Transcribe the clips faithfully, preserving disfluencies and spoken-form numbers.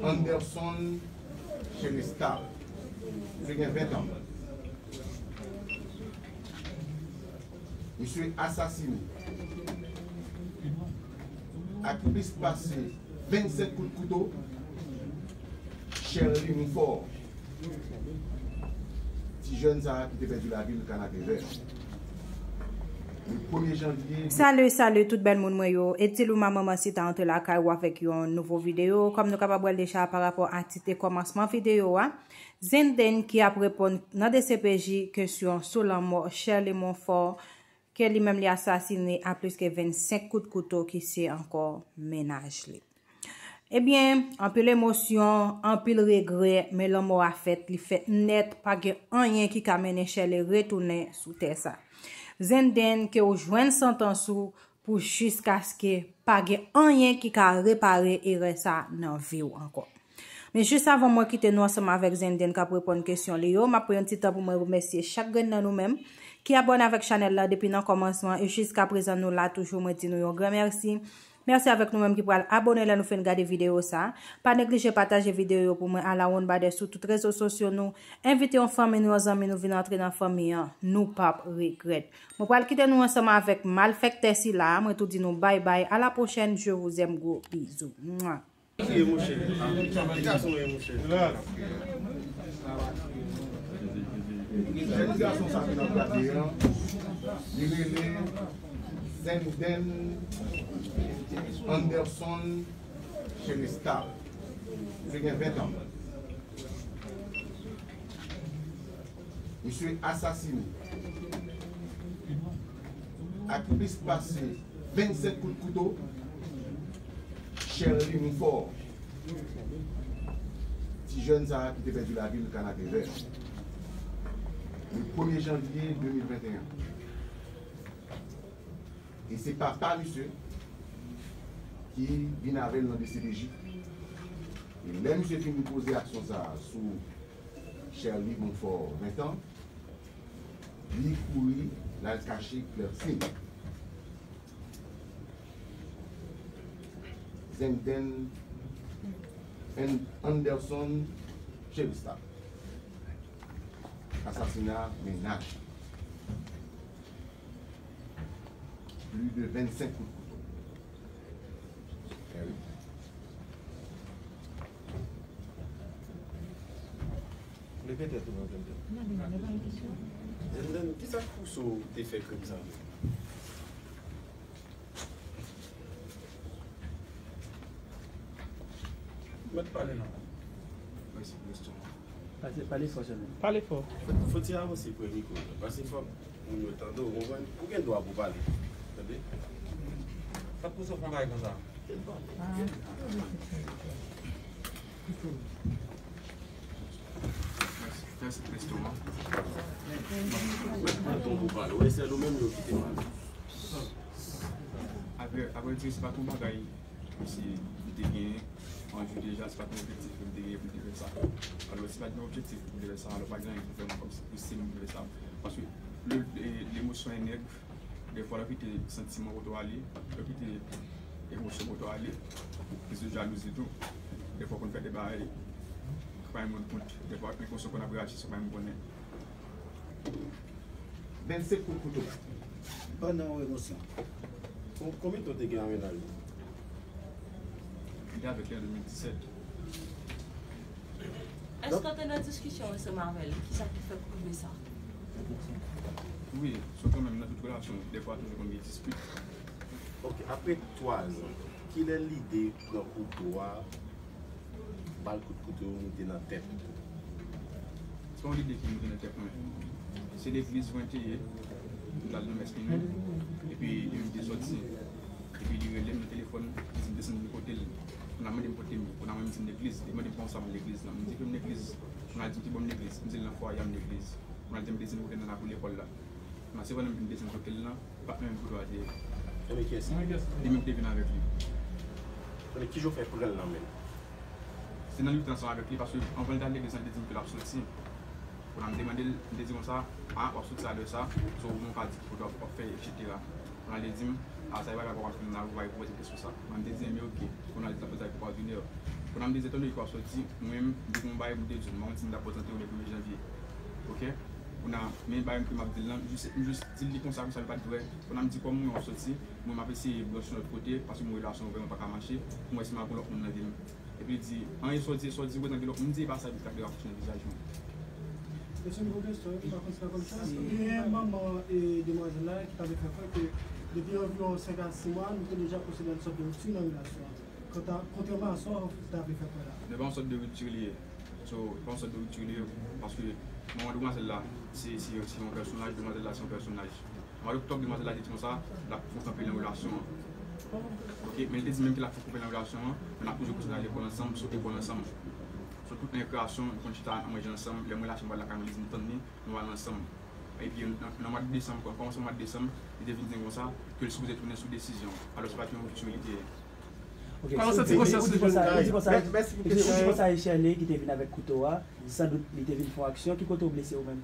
Anderson Cherestal. Misye gen ven tan. Misye asasine ak plis pase vennsenk kout kouto Sherly Monfort, ti jèn sa a ki te pèdi lavi l Kanapevè. Le premye janvye. Salut, salut tout bèl moun mwen yo. Etilou ma manman si ta antre lakay ou avèk yon nouvo videyo. Kòm nou kapab wè l deja pa rapò a tit e kòmansman videyo a, Zenden ki ap reponn nan D C P J kesyon sou lanmò Sherly Monfort, ke li menm li asasine a plis ke vennsenk kout kouto ki se ankò mennaj li. Ebyen, anpil emosyon, anpil regrè, men lanmò a fèt, li fèt nèt, pa gen anyen ki ka mennen Sherly retounen sou tè sa. Zenden, ke w jwenn santans ou pou jiskaske pa gen anyen ki ka repare erè sa nan vi w ankò. Men jis avan mwen kite nou ansanm avèk Zenden k ap reponn kesyon li yo, m ap pran yon ti tan pou mwen remèsye chak grenn nan nou menm ki abòne avèk chanèl la depi nan kòmansman e jiskaprezan nou la toujou, mwen di nou yon gran mèsi. Mèsi avèk nou menm ki pral abòne lè nou fin gade videyo sa. Pa neglije pataje videyo yo pou mwen alawonnbadè sou tout rezo sosyo nou. Envite yon fanmi nou, yon zanmi nou vin antre nan fanmi an. Nou p ap regrèt. Mwen pral kite nou ansanm avèk malfèktè sila a. Mwen tou di nou bay bay. A la pwochèn. Je vous aime. Gwo bizou. Mwa. Ki ye, monchè? Ki gason ye, monchè? Jèn gason sa ke n ap gade an, li rele Zenden Anderson Cherestal. Misye gen ven tan. Misye asasine ak plis pase vennsenk kout kouto Sherly Monfort, ti jèn sa a ki te pèdi lavi l Kanapevè, le premye janvye de mil venteyen. E se papa misye ki vin avè l nan D C P J. E lè misye fin poze aksyon sa a sou Sherly Monfort, ven tan, li kouri, l al kache Klèsin. Zenden An-, Anderson Cherestal. Asasina mennaj. Plis de vennsenk kout kouto. Leve tèt ou non, Zenden. Zenden, kisa k pouse w te fè krim sa menm? Mèt pale non. Mèsi pou kesyon an. Pase, pale fò sèlman. Pale fò. Fò, fò ti avanse pre mikwo la. Pase fò moun yo tande w, konprann? Ou gen dwa pou pale. Tande? Sa k pouse w fè yon bagay konsa? Mèsi, mèsi pou kesyon an. Mwen pran ton pou pale. Ou wè, se nou menm yo kite pale. Apre, apre di, se pa t yon bagay, se li te genyen, anvi deja, se pa t yon objektif ke m te genyen pou m te fè sa. Alò, si pa t gen objektif pou m te fè sa, alò pa gen anyen pou fè m kòmsi pou si m te fè sa. Paske le, e, lemosyon e nèg, dèfwa l ap kite santiman kote w ale, l ap kite emosyon kote w ale, kriz de jalouzi tou. Dèfwa w konn fè de bagay, pa yon moun kont, dèfwa enkonsyan konn ap reyaji san pa yon moun konnen. Vennsenk kout kouto. Pandan yon emosyon. Kon-, konbyen tan w te gen an mennaj ou? Li te avèk li an de mil disèt. Èske w te nan diskisyon ansanm avè l? Kisa ki fè w rive sa? Wi, se kanmenm nan tout relasyon, dèfwa toujou konn gen dispit. Ok, apre twa zan, kilè lide pran kouto a, bal kout kouto yo moute nan tèt ou? Se pa yon lide ki moute nan tèt mwen. Se legliz mwen te ye, m t al nan mès minwi, epi li menm te sòti, epi li rele m nan telefòn, li di m desann vin kote l. Kounye a mande m kote m ye, kounye a mwen m di l legliz, li mande m kòman sa m legliz lan, m di ke m legliz, kounye a l di m ki bò m legliz, m di l nan fwaye a m legliz, kounye a l di m desann kote l nan lakou lekòl la. Kounye a se pandan m vin desann kote l lan, patnè m kote a te ye. Ebyen kiyès li? Li menm ki te vin avèk li. Ebyen kijan w fè pran l nan men l? Se nan lite ansanm avèk li, paske anvan l t al legliz lan, li te di m ke l ap soti. Kounye a m te mande l, m te di konsa, a, w ap soti a lè sa, so ou menm w ka di ki kote w ap, w ap fè, etsetera. Kounye a li di m, a, sa e bagay pa w ap fè m la, ou pa reponn kesyon sa. Kounye a m te di, enben oke. Kounye a li t ap poze ak pou pa w di lè. Kounye a m te di, etandone ke w ap sòti, mwen menm, m te gen yon bagay pou m te di w, m pa konn si m ta prezante w le premye janvye. Oke? Kounye a, men bagay ke m ap di l lan, m jis, m jis di l li konsa, konsa li pa t vrè. Kounye a m di, kòm mwen w ap sòti, mwen m ap eseye branch yon lòt kote, paske mwen relasyon vrèman pa ka mache, pou m wè si m ap gon lòt moun nan vi m. Epi li di, anyen sa w di, sa w di, m kontan gen lòt moun, m di, e pa sa, epi l t ap gen rapwoche nan vizaj mwen. Mesye, nouvo kesyon, m pa konn si l ap konn sa. Gen manman e demwazèl la ki t ap fè kwè ke depi anviwon senk a sis mwa, nou te deja pwosede a yon sòt de ripti nan relasyon an. Kanta, kontrèman a sa w ta vle fè kwè la. Men pa yon sòt de ripti li ye. So, pa yon sòt de ripti li ye, paske manman demwazèl la, se, se, se yon pèsonaj, demwazèl la, se yon pèsonaj. Mwa oktòb, demwazèl la te di konsa, l ap fè kanpe nan relasyon an. Oke, men li te di menm ke l ap fè kanpe nan relasyon an, men n ap toujou kontinye al lekòl ansanm, sot lekòl ansanm. So, tout nan rekreasyon, nou konn chita, n ap manje ansanm, lè mwen la, chanm pa lakay mwen, li di m tann li, nou al ansanm. Epi, nan, nan mwa desanm, kòmansman mwa desanm, li te vin di m konsa, ke l sipoze tounen sou desizyon. Alò, se pa t yon ripti li te ye. Ok, ou di konsa, ou di konsa, ou di konsa e Shirley ki te vin avèk kouto a, san dout li te vin fè yon aksyon, ki kote w blese ou menm?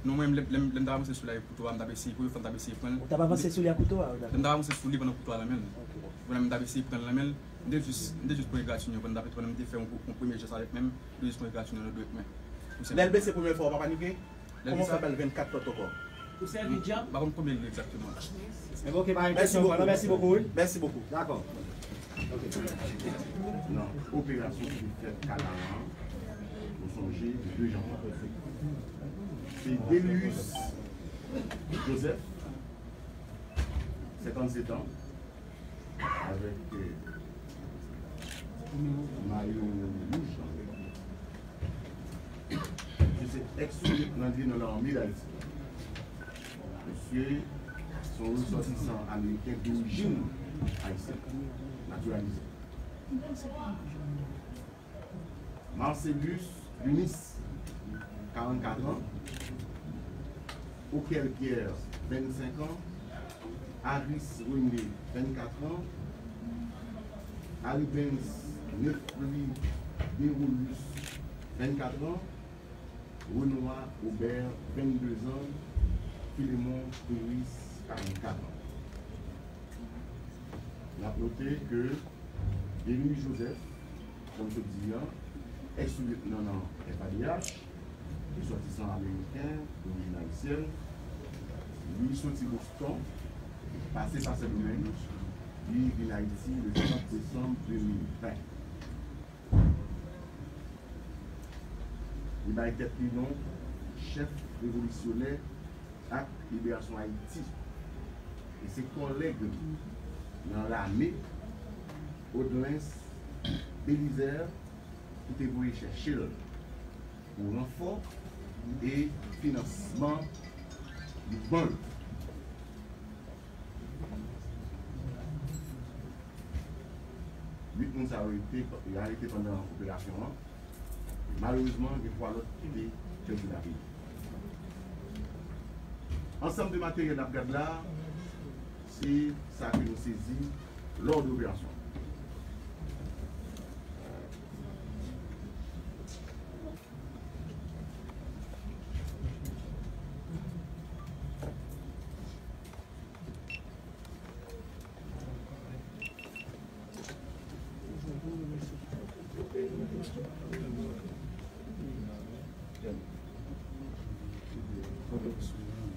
Non, mwen, lè, lè, lè m t ap avanse sou li avèk kouto a, m t ap eseye, premye fwa m t ap eseye pran l. Ou t ap avanse sou li ak kouto a? Lè m t ap avanse sou li pandan kouto a nan men l. Ok. Pandan m t ap eseye pran l nan men l, m te jis, m te jis pran egratinyon, pandan m t ap pran l, m te fè yon, yon premye jès avèk men m, m te jis pran egratinyon nan dwèt mwen. Lè l blese premye fwa, w pa panike? Kòman w fè ba l vennkat lòt ankò? Ou sèvi dyab? M pa konn konbyen l ye egzakteman. Ebyen, ok, pa gen kesyon ankò, non, mèsi bokou, wi. Mèsi bokou. Dakò. Ok. Nan operasyon ki te fèt Kanaran an, nou sonje de janvye. Se Delius Joseph, senkannsèt an, avèk, euh, mayo wouj lan. Misye se ex-lieutenant nan lame d'Ayiti. Misye se yon resòtisan ameriken dorijin ayisyèn, natiralize. Marcellus Lunis, karannkat an, Okel Pierre, vennsenk an, Aris René, vennkat an, Aribens Nefri Derolus, vennkat an, Renois Aubert, vennde zan, Filemon Peris, karannkat an. N ap note ke Denis Joseph, kòm m sot di a, ex-lieutenant nan F A D H, resòtisan ameriken, dorijin ayisyèn, li soti Boston, pase pa Sendomeng, li vin Ayiti le trant desanm de mil ven. Li bay tèt li non chèf revolisyonè ak liberasyon Ayiti. E se kòlèg li nan lame, Audlens Belizaire, ki te voye chèche l pou ranfò e finansman li ban l. Uit moun sa yo rete, yo arete pandan operasyon an. Malerezman, gen twa lòt ki te pèdi lavi yo. Ansanm de materyèl n ap gad la, se sa ke nou sezi lò de operasyon.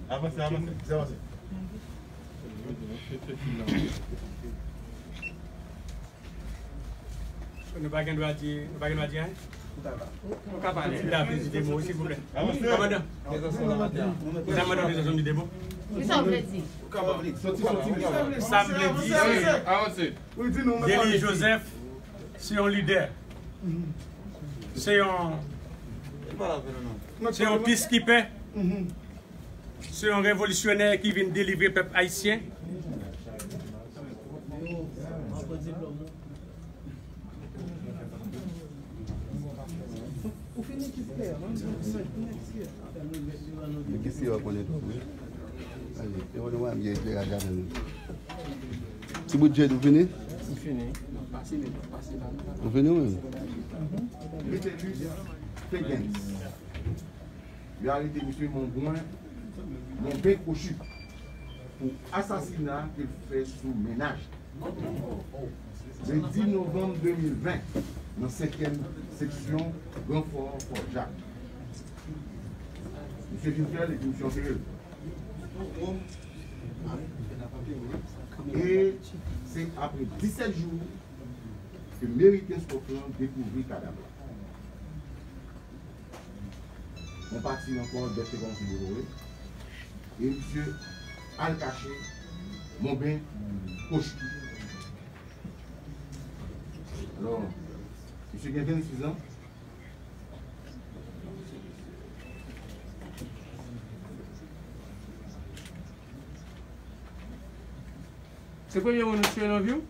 Avanse, avanse, avanse. Nou pa gen dwa di, nou pa gen dwa di anyen? Ou ka pale. Ou ka pale. Ou ta vle di de mo, silvouplè. Kòmandan. Prezantasyon de mo. Kisa w vle di? Sa m vle di, se Denis Joseph, se yon lidè. Se yon, se yon peacekeeper. Se yon revolisyonè ki vin delivre pèp ayisyen. Ti bout djed, ou fini? M fini. Ou fini, wi? Metellus Fegens. Yo arete misye Mongwen, Monben Kwochi, pou asasina ke l fè sou mennaj li. Le dis novanm de mil ven, nan senkyèm seksyon Gran Fò, Fò Jak. Misye vin fè l epi misye antere l. E se apre disèt jou ke Meriken Scofield dekouvri kadav la. Yon pati nan kò l bèt te kòmanse devore. E misye al kache Monben Kochi. Alò, misye gen vennsis an. Se premye moun ou tiye nan vi w?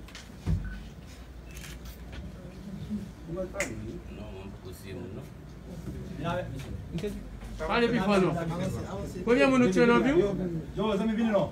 Pale pi fò non. Premye moun ou tiye nan vi w? Yo, zanmi, vini non.